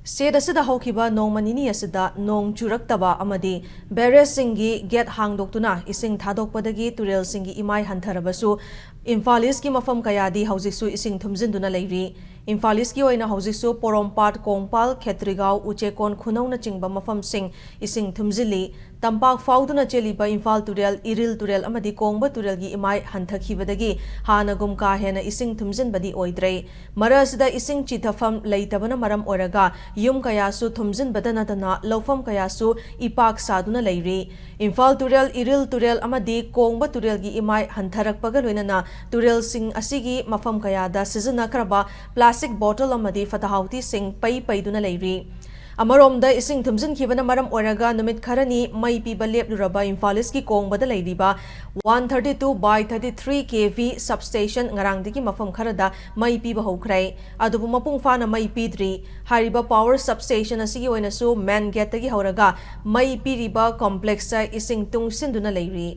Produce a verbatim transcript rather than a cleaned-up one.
State ꯑꯁꯤꯗ ꯍꯧꯈꯤꯕ ꯅꯣꯡꯃ ꯅꯤꯅꯤ ꯑꯁꯤꯗ ꯅꯣꯡ ꯆꯨꯔꯛꯇꯕ ꯑꯃꯗꯤ barrageꯁꯤꯡꯒꯤ gate ꯍꯥꯡꯗꯣꯛꯇꯨꯅ ꯏꯁꯤꯡ ꯊꯥꯗꯣꯛꯄꯗꯒꯤ ꯇꯨꯔꯦꯜꯁꯤꯡꯒꯤ ꯏꯃꯥꯏ ꯍꯟꯊꯔꯕꯁꯨ, ꯏꯝꯐꯥꯜ Eastꯀꯤ ꯃꯐꯝ ꯀꯌꯥꯗꯤ ꯍꯧꯖꯤꯛꯁꯨ ꯏꯁꯤꯡ ꯊꯨꯝꯖꯤꯟꯗꯨꯅ ꯂꯩꯔꯤ꯫ ꯏꯝꯐꯥꯜ Eastꯀꯤ ꯑꯣꯏꯅ ꯍꯧꯖꯤꯛꯁꯨ ꯄꯣꯔꯣꯝꯄꯥꯠ, ꯀꯣꯡꯄꯥꯜ, ꯈꯦꯇ꯭ꯔꯤꯒꯥꯎ, ꯎꯆꯦꯛꯀꯣꯟ, ꯈꯨꯅꯧꯅꯆꯤꯡꯕ ꯃꯐꯝꯁꯤꯡ ꯏꯁꯤꯡ ꯊꯨꯝꯖꯤꯜꯂꯤ꯫ ꯇꯝꯄꯥꯛ ꯐꯥꯎꯗꯨꯅ ꯆꯦꯜꯂꯤꯕ ꯏꯝꯐꯥꯜ ꯇꯨꯔꯦꯜ, ꯏꯔꯤꯜ ꯇꯨꯔꯦꯜ ꯑꯃꯗꯤ ꯀꯣꯡꯕ ꯇꯨꯔꯦꯜꯒꯤ ꯏꯃꯥꯏ ꯍꯟꯊꯈꯤꯕꯗꯒꯤ ꯍꯥꯟꯅꯒꯨꯝ ꯀꯥ ꯍꯦꯟꯅ ꯏꯁꯤꯡ ꯊꯨꯝꯖꯤꯟꯕꯗꯤ ꯑꯣꯏꯗ꯭ꯔꯦ꯫ ꯃꯔꯛ ꯑꯁꯤꯗ ꯏꯁꯤꯡ ꯆꯤꯊꯐꯝ ꯂꯩꯇꯕꯅ ꯃꯔꯝ ꯑꯣꯏꯔꯒ ꯌꯨꯝ ꯀꯌꯥꯁꯨ ꯊꯨꯝꯖꯤꯟꯕꯗ ꯅꯠꯇꯅ ꯂꯧꯐꯝ ꯀꯌꯥꯁꯨ ꯏꯄꯥꯛ ꯁꯥꯗꯨꯅ ꯂꯩꯔꯤ꯫ ꯏꯝꯐꯥꯜ ꯇꯨꯔꯦꯜ, ꯏꯔꯤꯜ ꯇꯨꯔꯦꯜ ꯑꯃꯗꯤ ꯀꯣꯡꯕ ꯇꯨꯔꯦꯜꯒꯤ ꯏꯃꯥꯏ ꯍꯟꯊꯔꯛꯄꯒ ꯂꯣꯏꯅꯅ ꯇꯨꯔꯦꯜꯁꯤꯡ ꯑꯁꯤꯒꯤ ꯃꯐꯝ ꯀꯌꯥꯗ ꯁꯤꯖꯤꯟꯅꯈ꯭ꯔꯕ plastic bottle ꯑꯃꯗꯤ ꯐꯠꯇ ꯍꯥꯎꯊꯤꯁꯤꯡ ꯄꯩ ꯄꯩꯗꯨꯅ ꯂꯩꯔꯤ꯫ ꯑꯃꯔꯣꯝꯗ ꯏꯁꯤꯡ ꯊꯨꯝꯖꯤꯟꯈꯤꯕꯅ ꯃꯔꯝ ꯑꯣꯏꯔꯒ ꯅꯨꯃꯤꯠ ꯈꯔꯅꯤ ꯃꯩ ꯄꯤꯕ ꯂꯦꯞꯂꯨꯔꯕ ꯏꯝꯐꯥꯜ Eastꯀꯤ ꯀꯣꯡꯕꯗ ꯂꯩꯔꯤꯕ one thirty two by thirty three KV substation ꯉꯔꯥꯡꯗꯒꯤ ꯃꯐꯝ ꯈꯔꯗ ꯃꯩ ꯄꯤꯕ ꯍꯧꯈ꯭ꯔꯦ꯫ ꯑꯗꯨꯕꯨ ꯃꯄꯨꯡ ꯐꯥꯅ ꯃꯩ ꯄꯤꯗ꯭ꯔꯤ꯫ ꯍꯥꯏꯔꯤꯕ power substation ꯑꯁꯤꯒꯤ ꯑꯣꯏꯅꯁꯨ main gateꯇꯒꯤ ꯍꯧꯔꯒ ꯃꯩ ꯄꯤꯔꯤꯕ complexꯇ ꯏꯁꯤꯡ ꯇꯨꯡꯁꯤꯟꯗꯨꯅ ꯂꯩꯔꯤ꯫